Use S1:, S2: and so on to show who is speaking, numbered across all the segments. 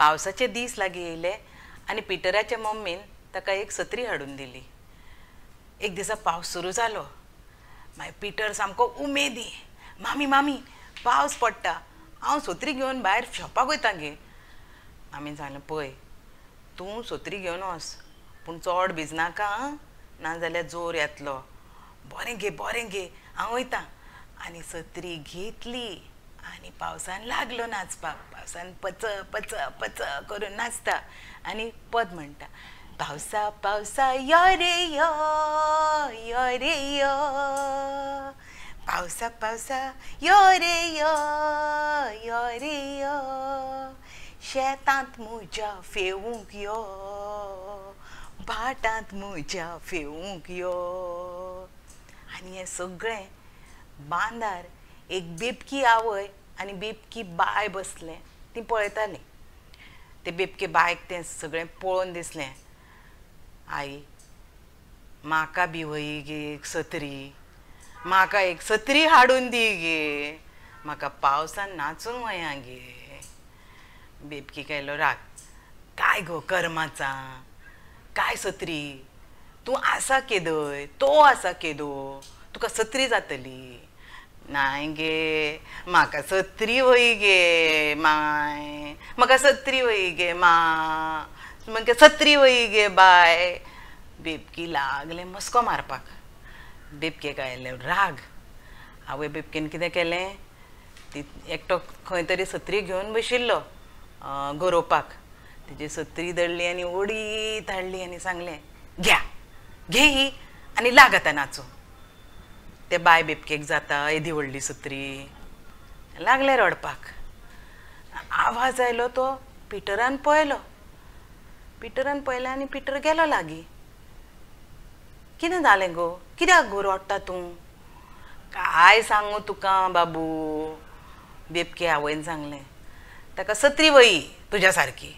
S1: पावसाचे दीस लागीं येयले आनी पिटराच्या मम्मीन ताका एक सत्री हाडून दिली. एक दिसा पावस सुरू जालो. मागीर पिटर सामको उमेदी, मामी मामी पावस पडटा, हांव सत्री घेवन भायर शॉपाक वयता गे. मामीन सांगलें, पळय तूं सत्री घेवन वच, पूण चड भिजनाका आं, नाजाल्यार जोर येतलो. बरें गे बरें गे, हांव वयता. आनी सत्री घेतली आनी पावसान लागलो नाचपाक. पावसान पच पच पच करून नाचता आनी पद म्हणटा, पावसा पावसा यो रे यो, यो रे यो, पावसा पावसा यो रे यो, यो रे यो, शेतांत म्हज्या फेवूंक यो, भाटांत म्हज्या फेवूंक यो. आनी हें सगळें बांदार एक बेबकी आवय आनी बेबकी बाय बसलें, ती पळयतालीं. ते बेबके बायक तें सगळें पळोवन दिसलें, आई म्हाका बी वही गे एक सत्री, म्हाका एक सत्री हाडून दी गे, म्हाका पावसान नाचूंक वया गे. बेबकी केलो राग, काय गो कर्माचा, काय सत्री, तूं आसा केदय, तो आसा केदो, तुका सत्री जातली. नाय गे म्हाका सत्री वय गे माय, म्हाका सत्री वय गे मा, म्हाका सत्री वय गे बाय. बेबकी लागलें मस्को मारपाक. बेबकेक आयलें राग. आवय बेबकेन कितें केलें, ती एकटो खंय तरी सत्री घेवन बशिल्लो गरोवपाक. तेजी सत्री दळ्ळी आनी ओडीत हाडली आनी सांगलें, घ्या घे ही आनी लाग आतां नाचूंक. ते बाय बेबकेक जाता येदी व्हडली सत्री, लागलें रडपाक. आवाज आयलो तो पिटरान पळयलो. पिटरान पळयलें आनी पिटर गेलो लागीं. कितें जालें गो, कित्याक गो रडटा तूं? काय सांगू तुका बाबू, बेबके आवयन सांगलें, ताका सत्री वयी तुज्या सारकी.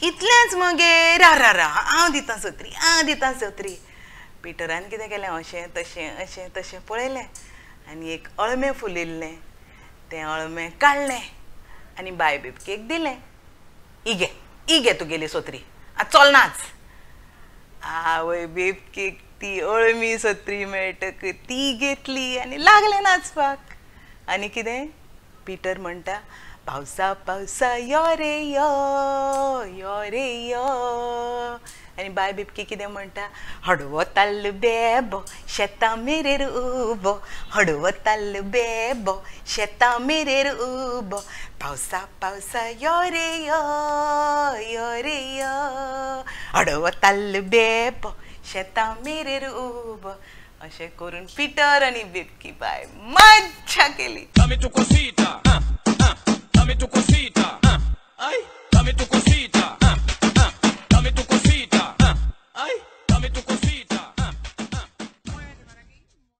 S1: इतलेंच मगे, रा रा रा, हांव दितां सत्री, हांव दितां सत्री. पिटरान कितें केलें, अशें तशें अशें तशें पळयलें आनी एक अळमें फुलिल्लें, तें अळमें काडलें आनी बाय बेबकेक दिलें. ही घे, ही घे तुगेली सत्री, आतां चल नाच. आवय बेबकेक ती अळमी सत्री मेळटकच ती घेतली आनी लागलें नाचपाक. आनी कितें पिटर म्हणटा, पावसा पावसा यो रे यो, यो रे यो. आनी बाय बेबकी कितें म्हणटा, हडवो ताल्ल बेबो शेतां मेरेर उबो, हडवो ताल्ल बेबो शेतां मेरेर उबो, पावसा पावसा यो रे यो, यो रे यो, हडवो ताल्ल बेबो शेतां मेरेर उबो. अशें करून पिटर आनी बेबकी बाय मज्जा केली.
S2: Dame tu cosita, dame tu cosita.